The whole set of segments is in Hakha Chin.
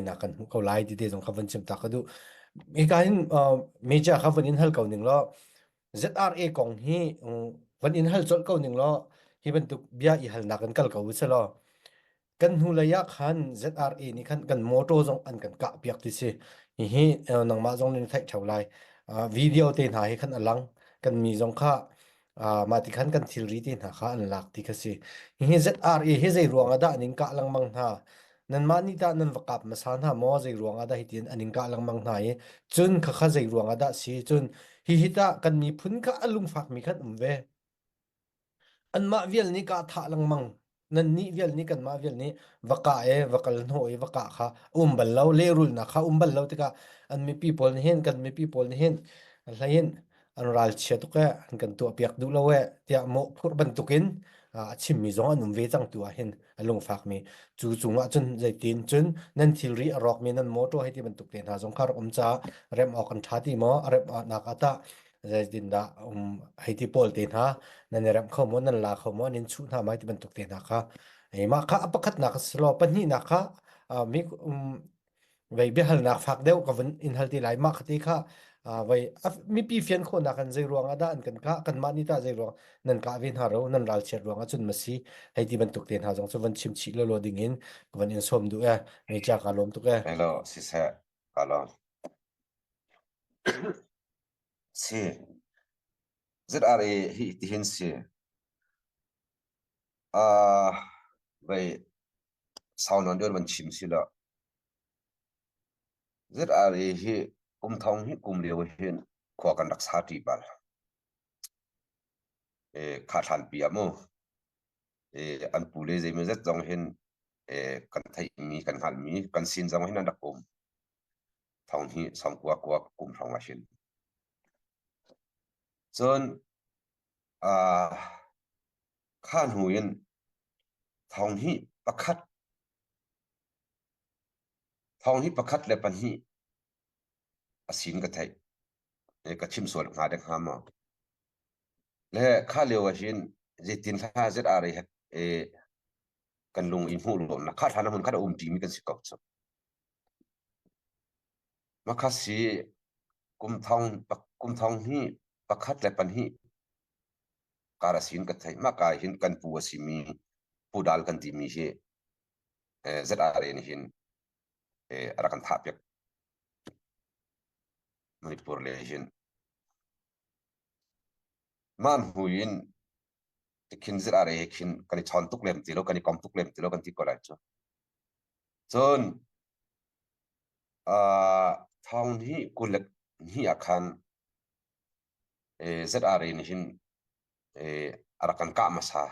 teinak kan hmuh ko lai ti te zong kha van chim ta ka duh. Hika hin media kha van in hal ko ning law ZRA kong hi van in hal colh ko ning law hi bantuk bia i halnak kan kal ko u selaw kan hnulei ah khan ZRA nih khan kan motor zong an kan kah piak ti si. Hihi nangmah zong nih na theih theo lai. Video te hna hi khan a lang. Kan mi zong kha mah ti khan kan thilri te hna kha an lak ti kha si. Hihi ZRA hi zei ruang ah dah an in kah lengmang hna? Nanmah nih tah nan va kap hmasa hna maw? Zei ruang ah dah hitin an in kah lengmang hna i cun khakha zei ruang ah dah si? Cun hihi tah kan miphun kha a lungfakmi khan um ve. Anmah vial nih kah thah lengmang. Nannih vial nih kanmah vial nih va kah i va kal hnawh i va kah kha a um bal lo. Lehrulnak kha um bal lo tikah an mipi pawl nih hin kan mipi pawl nih hin hlei in an ralchia tuk ee, an kan tuahpiak duh lo ee tiah mawhphurh bantukin a chimmi zong an um ve cang tu ah hin a lungfakmi. Cu cungah cun zeitin cun nan thilri a rawkmi nan motor hei ti bantuk te hna zong kha rak um caah remh awk an ṭha ti maw? A remh nak ah tah zeitindah um hei ti pawl te hna nan i remh kho maw nan la kho maw an in chuh hna mai ti bantuk te hna kha mah kha a pakhatnak a si law pahnihnak kha mi vei biahalnak fak deuh ka vun in hal ti lai mah khati kha vei mipi fian khawhnak an zei ruang ah dah an kan kah kanmah nih tah zei ruang nan kah ve hna ro nan ralchiat ruang ah cun ma si hei ti bantuk te hna zong cu van chim chih lolo ding in ka van in sawm duh e mei cha ka lawm tuk e Hello, siseh, ka lawm. Si. ZRA hi tihin si. Uh, vei sau non deuh van chim si lo. ZRA hi kum thong hi kum lio hin khua kan rak sa ṭi bal. E, kha thlan pi ah mu. E, an pu le zei zet zong hin e, kan theihmi kan hngalhmi kan sin zong hin an rak um. Thong hi sangkua kua kum hrawng ah hin. Cun uh, kha hnu in thong hi pakhat thong hi pakhat le pahnih a sin ka theih. E, ka chim sual hnga dek hnga maw? Le kha lio ah hin zeitin hla zet are e kan lung i hmuh lo na kha thlan hmun kha um ṭi mi kan si ko cu. Makhasi kum thong hi pakhat le pahnih kar a sin ka theih. Mah ka hin kan pu a simi Pu Dal kan timi hi ZRA nih hin a rak kan thah piak. Manipur le hin. Mah hnu in tikhin ZRA he khin kan i chawn tuk lem ti lo, kan i kom tuk lem ti lo kan ti ko lai cu. Cun thong hi 20 le hnih ah khan ZRA nih hin a rak kan kah hmasa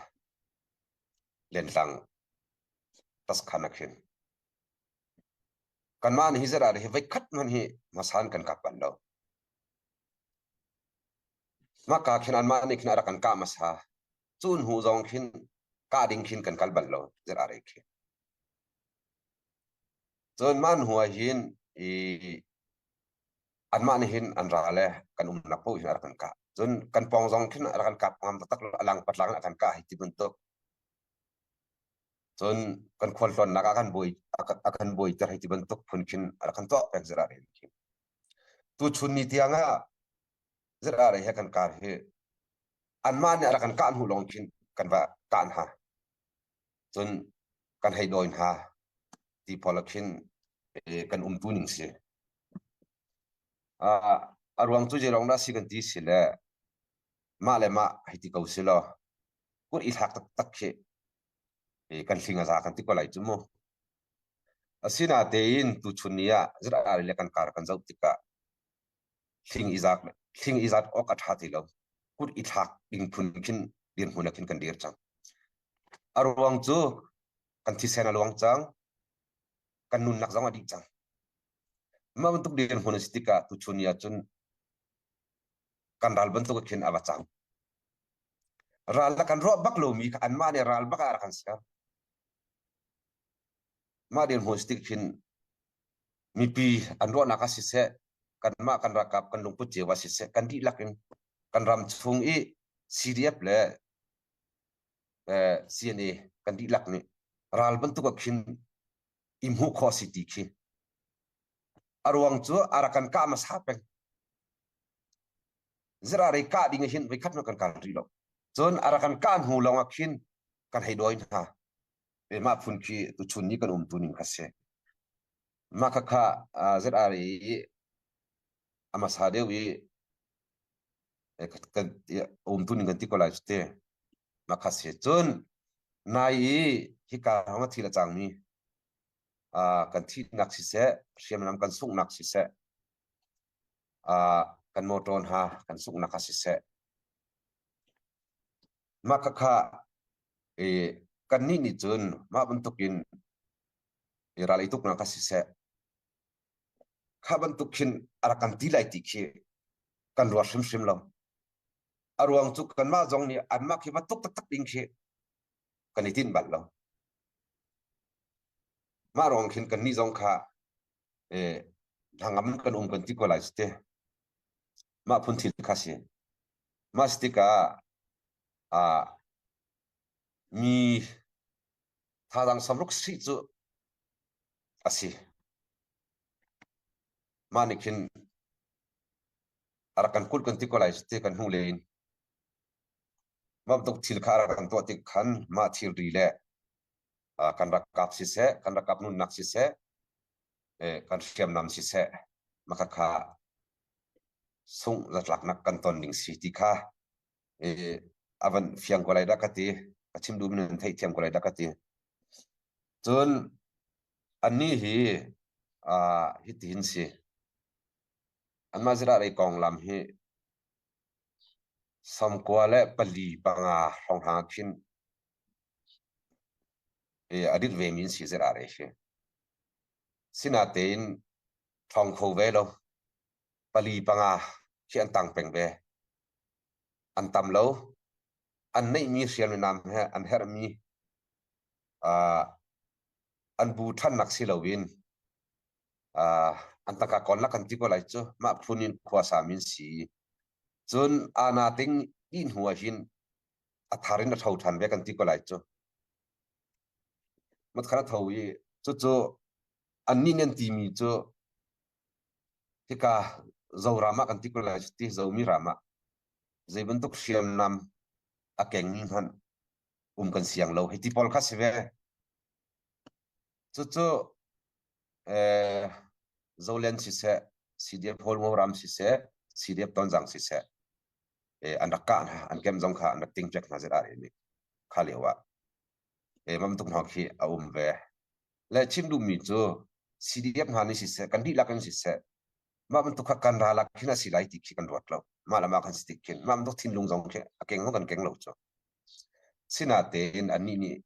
lentlang taskhan ah khin. Kanmah nih hi ZRA hi voikhat hmanh hi hmasa in kan kap bal lo. Mah ka khin anmah nih khin a rak kan kah hmasa. Cu hnu zong khin kah ding khin kan kal bal lo ZRA khi. Cun mah hnu ah hin i anmah nih hin an ra le kan umnak paoh hin a rak kan kah. Cun kan pawng zong khin a rak kan kap ngam taktak lo, a lang patlang in a kan kah hei ti bantuk. Cun kan khualtlawnnak ah kan buai a kan buaiter hei ti bantuk phun khin a rak kan tuah peng zirah ren khi. Tuchun ni tiang ah zirah re he kan kar hi anmah nih a rak kan kah hnu lawng khin kan va kah hna. Cun kan hei dawi hna ti pawl ah khin kan umtu ning si. A ruang cu zeilawng dah si kan ti si le mah le mah hei ti ko si law kut i thlak taktak khi kan hling a za kan ti ko lai cu mu. Asinatein tuchun ni ah ZRA le kan kar kan zoh tikah hling i zat hling i zat awk a ṭha ti lo. Kut i thlak ding phun khin dirhmun ah khin kan dir cang. A ruang cu kan thisen a luang cang, kan nunnak zong a dih cang. Mah bantuk dirhmun a si tikah tuchun ni ah cun kan ral bantuk khin a va cang. Ral la kan ruah bak lomi kha anmah nih ral bak ah rak kan ser. Mah dirhmun si tik khin mipi an ruahnak ah siseh, kanmah kan ralkap kan lungput cio ah siseh, kan dihlak in kan ram chung i CDF le CNA kan dihlak nih ral bantuk ah khin i hmuh khawh si ti khi. A ruang cu a rak kan kah hmasa peng. Zira rei kah ding hin voikhat hmanh kan kal rih lo. Cun a rak kan kah hnu lawng ah khin kan hei dawi hna. E mah phun khi tuchun ni kan um tu ning kha si. Mah khakha ZRA i a hmasa deuh i kan um tu ning kan ti ko lai cu te. Mah kha si. Cun nai i hika hrawng a thil a cangmi kan thihnak siseh, hriamnam kan sunghnak siseh, kan motor hna kan sunghnak ah siseh, mah khakha kannih nih cun mah bantukin ral i tuknak ah siseh, kha bantuk khin a rak kan ti lai ti khi kan ruat hrimhrim lo. A ruang cu kanmah zong nih anmah khi va tuk taktak ding khi kan i tinh bal lo. Mah ruang khin kannih zong kha hnangam kan um kan ti ko lai te. Mah phun thil kha si. Mah si tikah mi thazaang samruk si cu a si. Mah nih khin a rak kan kulh kan ti ko lai te kan hnu le in. Mah bantuk thil kha a rak kan tuah tik khan mah thilri le kan rakap siseh, kan rakap nunnak siseh, kan hriamnam siseh, mah khakha sungh zatlaknak kan ton ding si ti kha a van fiang ko lai dah ka ti. Ka chim duhmi nan theihthiam ko lai dah ka ti. Cun annih hi hitihin si. Anmah zirah rei konglam hi 94 panga hrawnghrang ah khin a dit vemi an si zirah re hi. Sinatein ṭhawng kho ve lo. Pali panga khi an tang peng ve. An tam lo. An neihmi hriamnam he an herhmi an bu ṭhannak si loin an tangka kawl kan ti ko lai cu mah phun in khua sami an si. Cun ana ting dih hnu ah hin a thar in a tho ṭhan ve kan ti ko lai cu. Matkhan a tho i cucu annih nih an timi cu hika Zoram ah kan ti ko lai cu ti Zomi ram ah zei bantuk hriamnam a kengmi hmanh um kan siang lo hei ti pawl kha si ve. Cucu Zoland siseh, CDF Hawlngo ram siseh, CDF Tonzang siseh, an rak kah hna, an kem zong kha an rak ting piak hna zet ah nih kha lio ah mam tuk hna khi a um ve. Le chim duhmi cu CDF hna nih siseh, kan dihlak in siseh, mah bantuk kha kan ralak khin a si lai ti khi kan ruat lo. Mah le mah kan si tik khin, mah bantuk thinlung zong khi a keng zong kan keng lo cu. Sinatein annih nih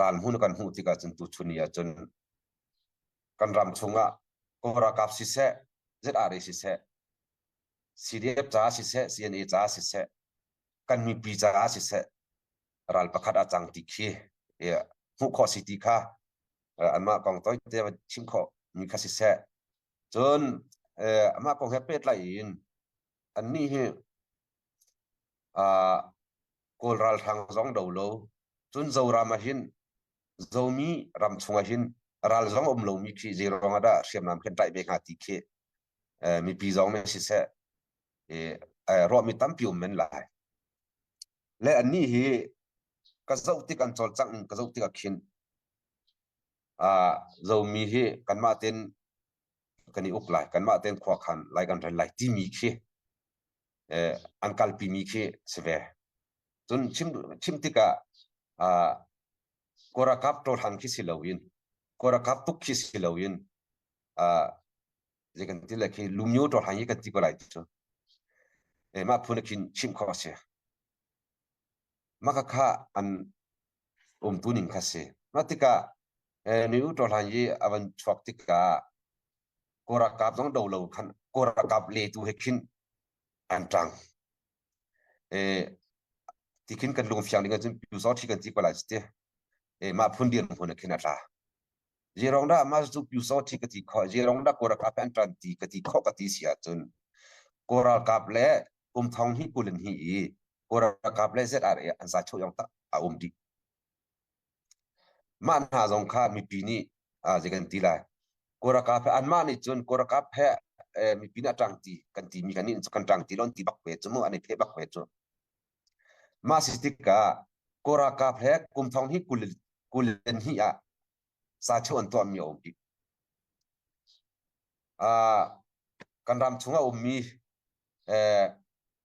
ral hmun kan hmuh tikah cun tuchun ni ahcun kan ram chungah Kawl ralkap siseh, ZRA siseh, CDF caah siseh, CNA caah siseh, kan mipi caah siseh, ral pakhat a cang ti khi hmuh khawh si ti kha anmah kong toite chim khawh mi kha siseh. Cun amah kong he pehtlai in annih hi Kawl ralhrang zong do lo, cun Zoram ah hin Zomi ram chung ah hin ral zong um lomi khi zei ruang ah dah hriamnam khin tlaih ve hnga ti khi mipi zong nih siseh ruahmi tampi um men lai. Le annih hi ka zoh tik an cawlcangh ning ka zoh tik ah khin Zomi hi kanmah tein kan i uk lai, kanmah tein khua khan lai kan rel lai timi khi an kalpimi khi si ve. Cun chim chim tikah Kawlralkap ṭawlhang khi si loin Kawlralkap tuk khi si loin zei kan ti le khi lumyo ṭawlhang hi kan ti ko lai cu. Mah phun khin chim khawh a si. Mah khakha an umtu ning kha si. Mah tikah nu ṭawlhang hi a van chuak tikah Kawlralkap zong do lo khan Kawlralkap le tu he khin an ṭang. Ti khin kan lungfiang ding ahcun pyusawṭhi kan ti ko lai cu ti. Mah phun dirhmun ah khin a tla. Zeirong dah mah cu pyusawṭhi ka ti khawh, zeirong dah Kawlralkap he an ṭan ti ka ti khawh ka ti si ahcun Kawlralkap le kum thong hnih kul in hnih i Kawlralkap le ZRA an za cheu yong tak a um dih. Mah hna zong kha mipi nih zei kan ti lai. Kawlralkap he anmah nih cun Kawlralkap he mipi nih a ṭang ti kan timi kan nih kan ṭang ti lo an ti bak ve cu mu an i pheh bak ve cu. Mah si tikah Kawlralkap he kum thong hi 22 ah sacho an tuahmi a um bik. Kan ram chung a ummi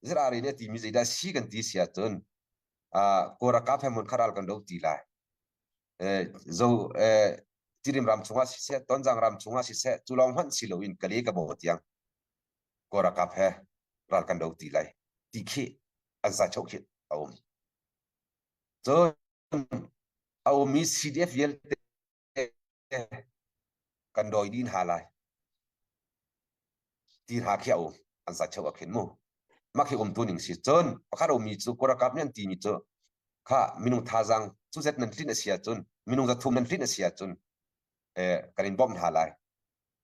ZRA nih a timi zeidah si kan ti si ahcun Kawlralkap he hmun khat ral kan do ti lai. Zo Tirim ram chungah siseh, Tonzang ram chungah siseh, cu lawng hmanh si loin Kale ka baw tiang Kawlralkap he ral kan do ti lai ti khi an sacho khi a um. Cun a ummi CDF vialte kan dawi dih hna lai ti hna khi a um an sacho ah khin mu mah khi umtu ning si cun pakhat ummi cu Kawlralkap nih an timi cu kha minung thazang cu zet nan tlinh a si ahcun minung 300 nan tlinh a si ahcun eh, kan in bawmh hna lai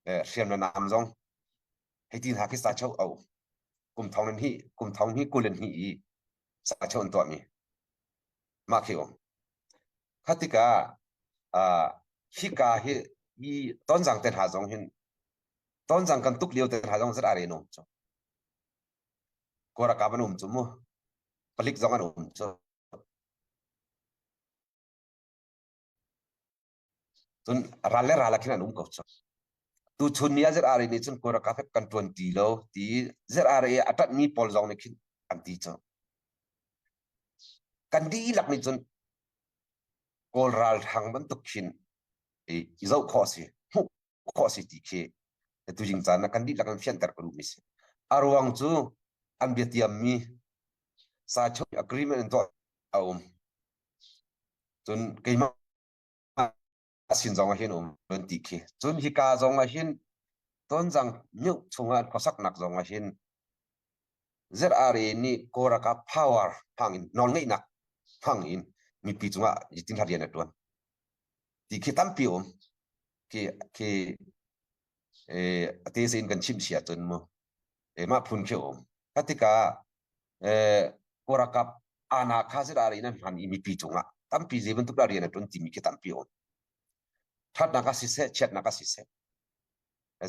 eh, hriam na nam zong hei ti hna khi sacho a um kum thong nan hi kum thong hi kul an hi i sacho an tuahmi mah khi um kha tikah uh, hika hi i tonzang te hna zong hin tonzang kan tuk lio te hna zong zat are nom chu Kawlralkap an um cu mu palik zong an um cu cun ral le ral ah khin an um ko cu tu chun ni ah ZRA nih cun Kawlralkap he kan tuan ti lo ti ZRA a ṭanhmi pawl zong nih khin an ti cu kan dihlak nih cun Kawl ralhrang bantuk khin i zoh khawh a si hmuh khawh a si ti khi tujing caan ah kan dihlak in fianter ka duhmi si. A ruang cu an biatiammi sacho agreement in tuah a um. Cun keimah sin zong ah hin um an ti khi. Cun hika zong ah hin Tonzang myo chungah an khuasaknak zong ah hin ZRA nih Kawlralkap power hmang in nawlngeihnak hmang in mipi cungah zeitin rian a ṭuan ti khi tampi um khi khi a te in kan chimh si ahcun mu mah phun khi um kha tikah Kawlralkap ana kha ZRA in an hman i mipi cungah tampi zei bantuk dah rian a ṭuan timi khi tampi um ṭhatnak ah siseh chiatnak ah siseh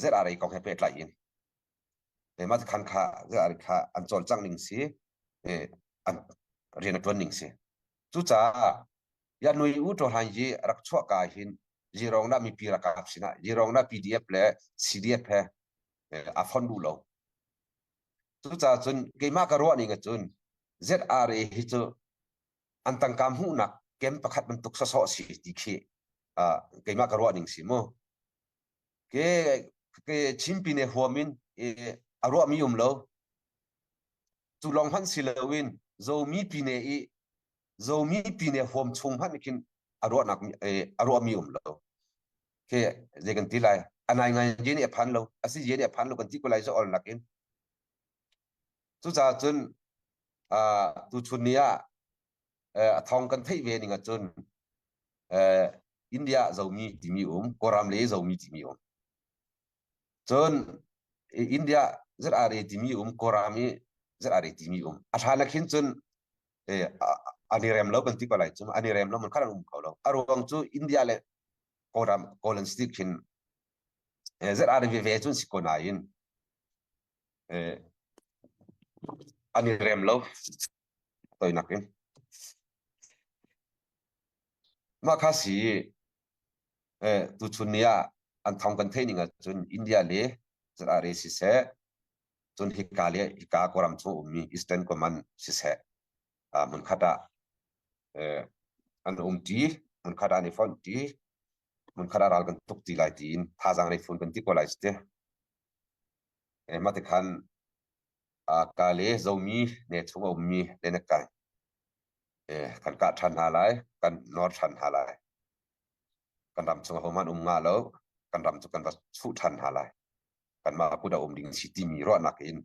ZRA kong he pehtlai in mah khan kha kha an cawlcangh ning si an rian a ṭuan ning si cucaah ya nui u to hlan yi rak chuah ka hin zirong na mipi rakap sinah zirong na PDF le CDF he a fon duh lo cucaah cun keimah ka ruah ning ahcun ZRA hi cu an tangka hmuhnak kem pakhat bantuk sawsawh si ti khi keimah ka ruah ning si mu Ke ke Chinpi ne huam in a ruahmi um lo. Cu lawng hmanh si loin Zomi pine i Zomi pine huam chung hmanh khin a ruahnak a ruahmi um lo. Ke zei kan ti lai anai ngai je nih a phan lo asi je nih a phan lo kan ti ko lai zo ol nakin cucaah cun tu chun ni ah a thong kan theih ve ning ahcun India zomi timi um Kawlram le zomi timi um cun India ZRA timi um Kawlram i ZRA timi um a hlan ah khin cun an i rem lo kan ti ko lai cu an i rem lo man khan an um kho lo a ruang cu India le Kawlram Kawlan state khin ZRA veve cun si ko nain an i rem lo toinak in Mah kha si tuchun ni ah an thawng kan theih ning ahcun India le ZRA siseh cun hika le hika Kawlram chung ummi Eastern Command siseh hmunkhat ah an umṭi hmunkhat ah an i fonhṭi hmunkhat ah ral kan tuk ti lai tiin thazaang lei fun kan ti ko lai cu ti. Mah tikhan ka le Zomi ne chung a ummi le na kai kan kah ṭhan hna lai, kan nawr ṭhan hna lai. Kan ram chung ahohmanh um nga lo, kan ram cu kan va chuh ṭhan hna lai. Kanmah kut a um ding si timi ruahnak in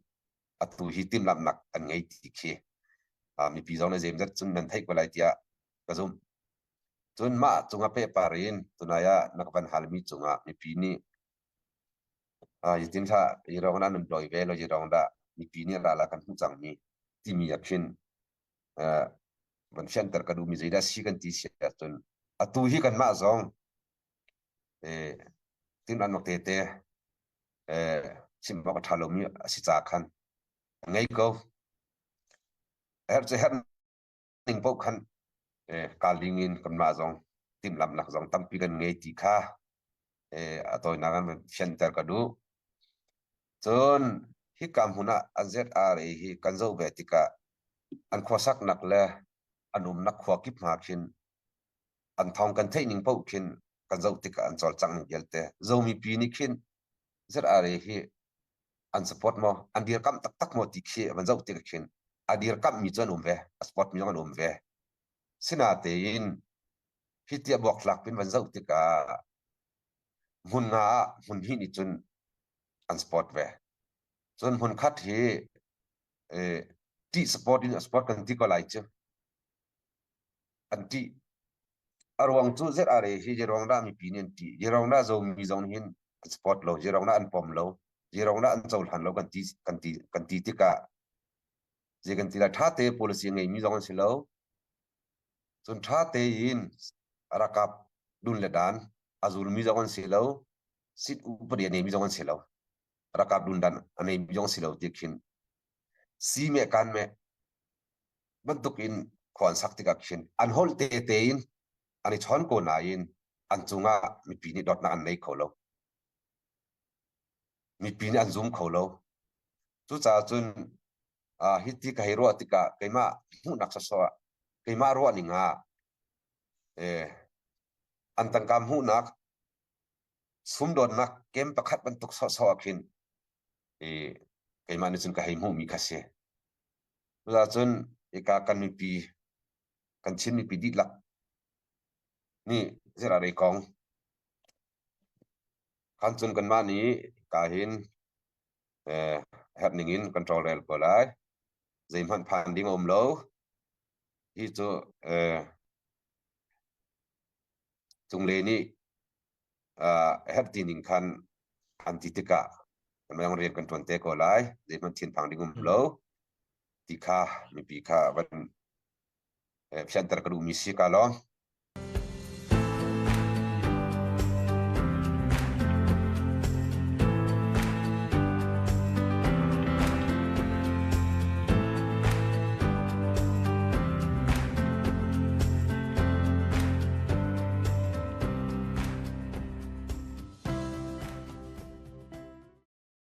atu hi timhlamhnak an ngei ti khi mipi zong nih zeimzat cun nan theih ko lai tiah ka zumh. Cun mah cungah pehpar in tunai ah na ka van halmi cungah mipi nih Zeitin hlah hi rong dah nan dawi ve lo hi rong dah mipi nih ral ah kan hmuh cangmi timi ah khin van fianter ka duhmi zeidah si kan ti si ahcun atu hi kanmah zong. Timhlamhnak tete eh, chim awk a ṭha lomi a si ca khan ngei ko. Herh cu herh ning paoh khan eh, kal ding in kanmah zong timhlamhnak zong tampi kan ngei ti kha eh, a tawinak in fianter ka duh. Cun hika hmun ah an ZRA hi kan zoh ve tikah an khuasaknak le an umnak khua kip hna khin an thawng kan theih ning paoh khin kan zoh tikah an cawlcangh ning vialte Zomi pi nih khin ZRA hi an support maw an dirkamh taktak maw ti khi van zoh tikah khin a dirkamh mi cu an um ve a support mi zong an um ve sinatein hi tiah buaktlak pin van zoh tikah hmun nga ah hmun hnih nih cun an support ve cun hmun khat hi eh, ṭih support in a support kan ti ko lai cu an ṭih. A ruang cu ZRA hi zeiruang dah mipi nih an ṭih? Zeiruang dah Zomi zong nih hin an support lo? Zeiruang dah an pom lo? Zeiruang dah an cohlan lo kan ti kan ti kan ti tikah zei kan ti lai ṭha te policy a ngeimi zong an si lo. Cun ṭha tein ralkap dun le dan a zulmi zong an si lo. Sit upadi a neimi zong an si lo. Ralkap dun dan a neimi zong si lo ti khin si me kan me bantuk in khua an sak tikah khin an holh te tein an i chawn ko nain an cungah mipi nih dawtnak an nei kho lo. Mipi nih an zum kho lo. Cucaah cun uh, hi ti ka hei ruah tikah keimah hmuhnak sawsawh ah keimah ruah ning ah eh, an tangka hmuhnak sumdawnnak kem pakhat bantuk sawsawh ah khin eh, keimah nih cun ka hei hmuhmi kha si. Cucaah cun hika kan mipi kan Chin mipi dihlak nih zeirah kong khan cun kanmah nih ka hin eh, herh ning in kan tawlrel ko lai. Zeihmanh phan ding a um lo. Hi cu eh, cunglei nih uh, herh ti ning khan an ti tikah kan rian kan ṭuan te ko lai. Zeihmanh thinphang ding um lo. Ti kha mipi kha van fianter ka duhmi si ka lawm.